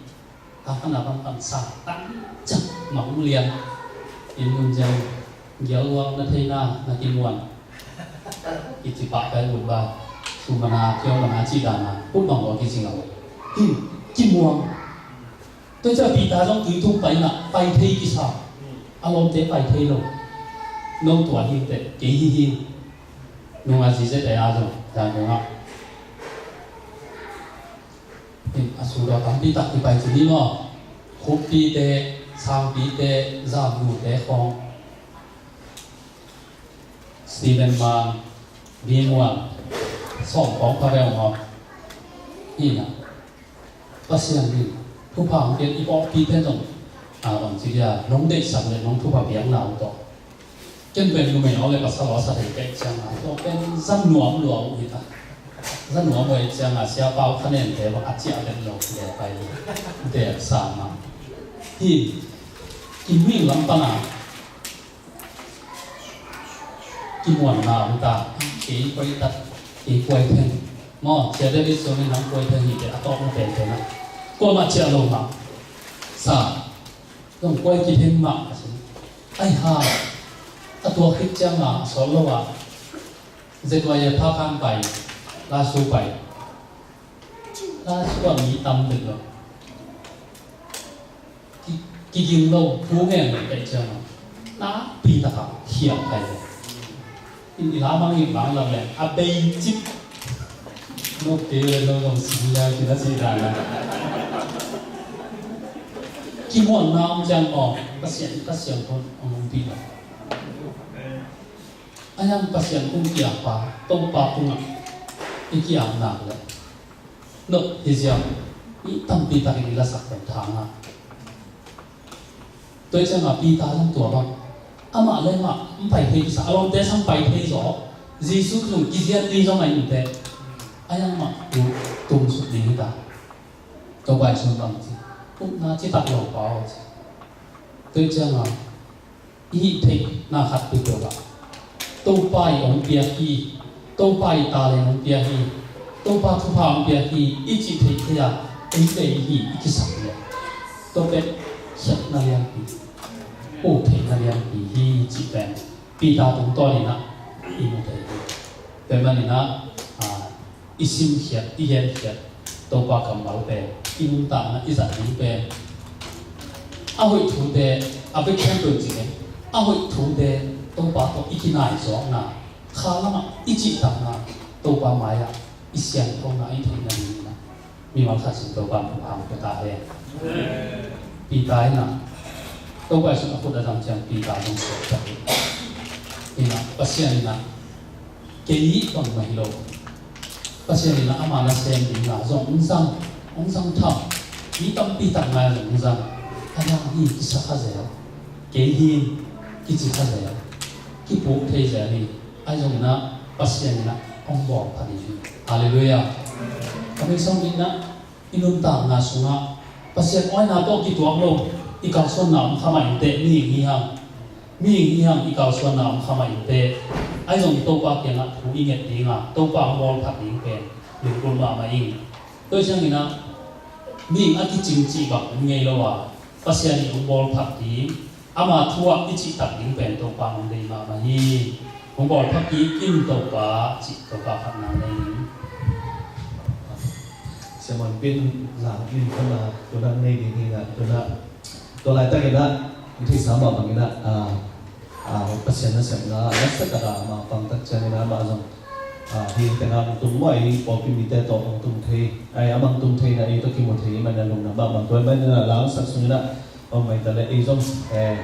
a khana bang pan sa, tang cak mang lian. In nun ziau, gial luang na theina, na kimuan. Kici pah kai ut ba, sumana, kiau mana ci dana, ut bang ua kici ngau. Hi, kimuang. Tua cia Peter zong tui tung pai na, pai thei kisa. A lawmte pai thei lo. No tua hi te, kei hi hi. Nunga zize te a zong, dan nunga. A sungdaw tampi tak kipai ci ni maw? Khuppite, sangpite, zamnute khawng. Stephen Mang, Bimuan, sawm khawng pha veu maw? Hi na. Pasian in thupha hong piak i pawlpite zong a bang ci dia nong deihsak le nong thupha piakna uh tawh. Ken pen numei aw le pasal aw sa thei pek ciang a tua pen zan nuam lua uh hi ta. Zan nuam uh hi ciang a sia pau kha nen te bang a ciah vet lo le pai hi. Dek sa ma hi. Kim ming lam pan a kimuanna om ta. Kei kuai tak, kei kuai theng. Maw sia David sung in nang kuai theng hi te a tawk na pen te na. Kuamah ciah lo ma. Sa. Zong kuai kitheng mah a si. Ai ha, a tuak khit ciang a, a sawt lo a, Z Y A pha khan pai, la su pai. La su a mi tam dek lo. Ki, kiging lo, thu ngen lo pai ciang a. Na pi taka, khiak pai lo. In i lamang in bang lam le a bei cip. Nok te le no long sin ya ki na si dan la. Kimuanna om ciang aw, Pasian, Pasian khun a hong pi lo. A yang Pasian khun kiak pa, Topa khun a. i ki-apna le nop hi ziau, i tampi takin i lasak pen thang a. Tua ciangin Peter zong tua bang, amah le amah hong pai thei kisa, a lawmte sang pai thei zaw, Jesu zong kizian ni zong a innte, a yang mah tu tung suk ding hi ta. Topa Jesu bang ci, upna citak lo pa aw ci. Tua ciangin i hih theihna khat peuhpeuh ah Topa i hong piak hi, Topa i talent hong piak hi, Topa thupha hong piak hi i cih theih thei a, ei le ei hi i kisak hi a. Tua pen khiatna lianpi, pu theihna lianpi hi i cih pen Peter tungtawn in ah i mu thei hi. Tua ahih manin ah, a, i simkhiat, i genkhiat Topa kammal pen, i nuntakna i zat ding pen, a hoih thute, a bek khempeuh ci kei, a hoih thute Topa tawh i kinai zawkna, kha lamah i cihtakna, Topa mai-ah i siangthona i theihna dingin ah mimal khat sin Topa hong pia ta hen. Peter in ah, Topa Jesu a khut a zang ciang Peter zong suak tak in ah, Pasian in ah, kei bangmah hi lo, Pasian in ah ama nasem ding la zong hong zang, hong zang tham, mi tampi tak ngai zong hong zang, a dang hi kisa kha zel, kei hi kici kha zel, kipuk thei zel hi, ahi zongin ah Pasian in ah hong bawl pha ding hi. Halleluiah. A mei sawm in ah, i nuntakna sungah Pasian awina tawh kituak lo, i kalsuanna om kha mah inteh, mihing hi hang, mihing hi hang i kalsuanna om kha mah inteh. Ahi zong i Topa kiangah thu i nget ding a, Topa hong bawl phat ding pen lunggulh mahmah ing. Tua ciangin ah mihing a kicing cih bang om ngei lo a, Pasian in hong bawl phat ding, ama thu ah i cihtak ding pen Topa hong dei mahmah hi. Hong bawl phat ding in Topa cih Topa phat nang nei ning. Siaman pin la min khan a, tua nang nei ding hi na, tua na, tua laitakin ah i theihsa mah bangin ah, a, a, Pasian nasepna, nasepna a mah pang tak ciangin ah amah zong, a, hi tengah hong tung mah, i pawlpi mite tawh hong tung thei, ai, amah hong tung thei na, i tawh kimu thei i man a lungna mah bang, tua i man in ah langsak sungin ah, om mai ta le, i zong, eh,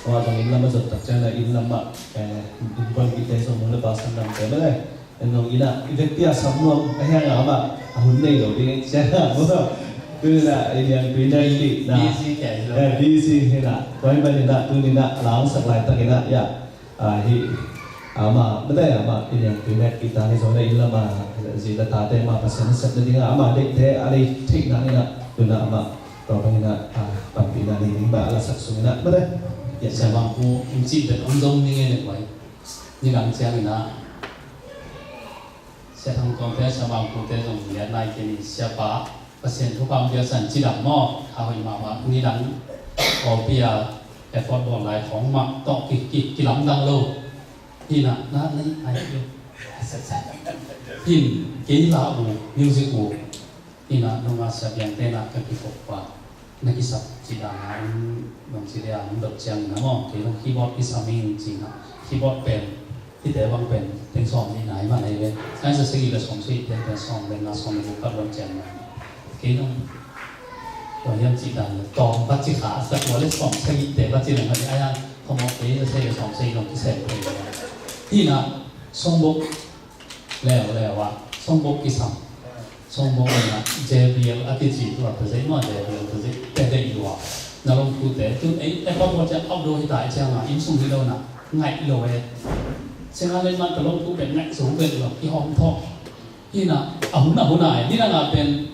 amah zong inn lam a zot tak ciangin ah inn lam mah, eh, dungpon kite zong nu le pa sandamte mah le, en zong in ah i vekpi a sam nuam a hiang a mah a hun nei lo ding ciang a mah. Tuni in ah i liangpi na i lihna. Busy kei lo. Eh, busy hi na. Tua hi manin ah tuni in ah langsak laitakin ah, ya. Ah, hi, ah, mah, mate, ah, mah, i liangpi na i ta hi zong na inn lam a zi la tate mah Pasian nasepna ding a, ah, mah deihte a deih theihna in ah tuni in ah mah tua bangin ah, ah, panpihna nei ding mah a lasak sungin ah, mate. Ya, Siamang Pu, in cih bek om zong ni ngei le guai. Nidang ciangin ah Sia Thang Tuangte, Sia Bang Pute zong liat nai kei ni, siapa, Pasian thupha hong piaksa in cidam maw, a hoih mahmah. Nidang pawlpi a effort bawl lai khawng mah tawh ki, ki, kilamdang lo. Hi na, na, na, na, hin, kei la uh, music uh. Hi na, nunga Sia Biangte na ka kifok pa. Na kisap cih dan a, um, bang ci dia, um, dot ciang na maw, kei zong keyboard kisam ing ci na, keyboard pen, hihte bang pen, teng sawm nih nai mah nai ve. Ai sa segi le sawm segi pen, pen sawm le nga sawm le guk kat bang ciang na. Kei zong, tua hiam cih dan le, tawm bat ci kha, sa tua le sawm segi te bat ci le nga di, ai a, khamawh kei sa segi le sawm segi zong kisem pen. Hi na, sawm buk, leuleu ah, sawng bawk kisam. Sawng bawk in ah J B L a kici tua ta zei maw, J B L ta zei, te deih lua. Na lawmthu te, tun ei, ei pawh pawh ciah outdoor hi ta ei ciang ah, inn sung hi lo na, ngaih lo e. Ciang ah len man ka lawmthu pen ngaih zo pen lo, kihawm thawh. Hi na, a hun a hun a ei, nidang a pen,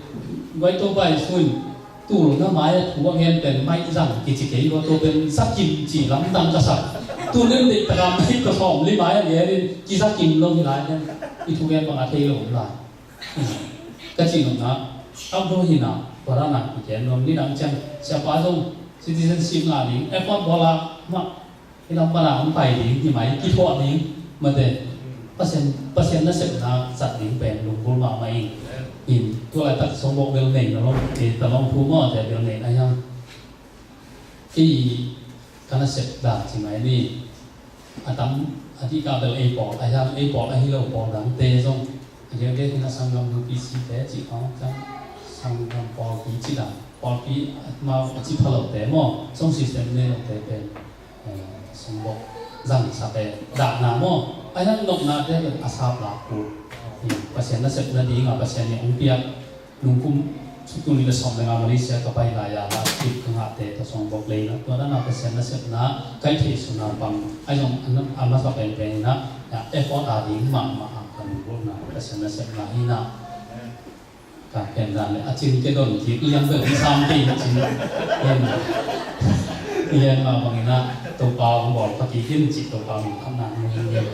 guai to bai sun, Tul na mai-ah thu a ngen pen maih zang kici kei lua, tua pen zakim ci lamdang ka sak. Tul nen deih taka maih ka sawm li mai-ah ngen in kizakim lo hi lai nen. I thu ngen bang a thei lo om lai. Ka ci nopna, outdoor hi na, tua dan a kigen nuam nidang ciang, siapa zong citizenship ngah ding, effort bawl a mah. Hi lam pan a hong pai ding, hi mai kithuah ding, mate. Pasian, Pasian nasepna zat ding pen lunggulh mahmah ing. In, tua laitak sawng bawk bel nei na lawm, eh, ta lawmthu maw, te bel nei na hiam. Kei ka nasep dan ci mai ni. A tam, a dih ka bel ei pawl, a hiam ei pawl, a hi lo pawl dangte zong. A gel gel hi na sanggam nupi site ci khawng ciang. Sanggam pawlpi ci dan. Pawlpi mau a ci pha lote maw. Song system nei lote pen. Eh, sawng bawk zang sak e, dahna maw, a hiang nopnate a sap lak uh. Eh, Pasian nasepna dingah Pasian in hong piak, nungkum sawmthum le sawm le nga Malaysia ka pai lai-a last trip ka ngahte tawh song bawk lei na, tua dan a Pasian nasepna ka hih theih sunga pang, ahi zong a masa penpen in ah, effort a ding mahmah a ka nungkulna Pasian nasepna hi na. Ka pen dan le a cin ke don kik liang bel hi sam kei na cin. Liang a bangin ah Topa hong bawl pha kik in cih Topa min phatna hong hi in.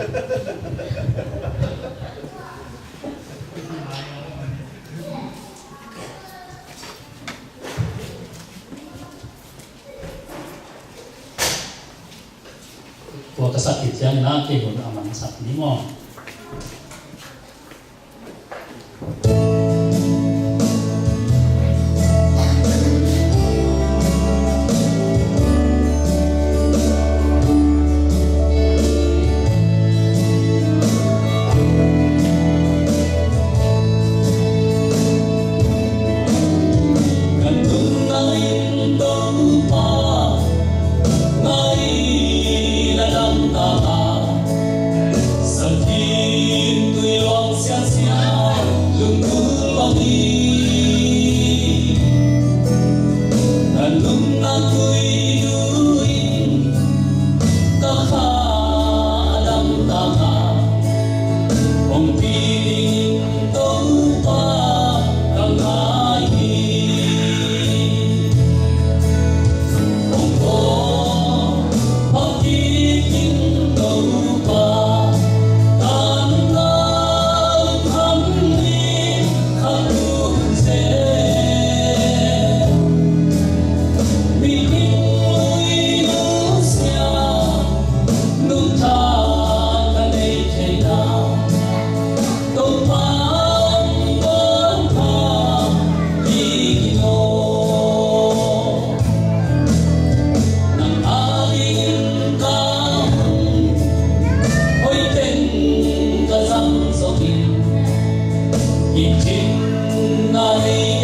Tua ka sak khit ciangin ah kei hun a man sak ni maw? Kan lungtang in Topa, ngai na dam ta ta, Sa Khin Tui Luang Siang Siang lungdul bang hi. Kan lungtang tui tui in ka kha a dam ta ta, hong pi ding Topa ka ngai hi. Hong ko hong kik in Topa, kan nau kham ni kha tun se. Mihing lui nusia, nungta ka nei theihna, Topa hong pha kik in aw. Nang adingin ka hun hoih teng ka zang zongin, i cin na nei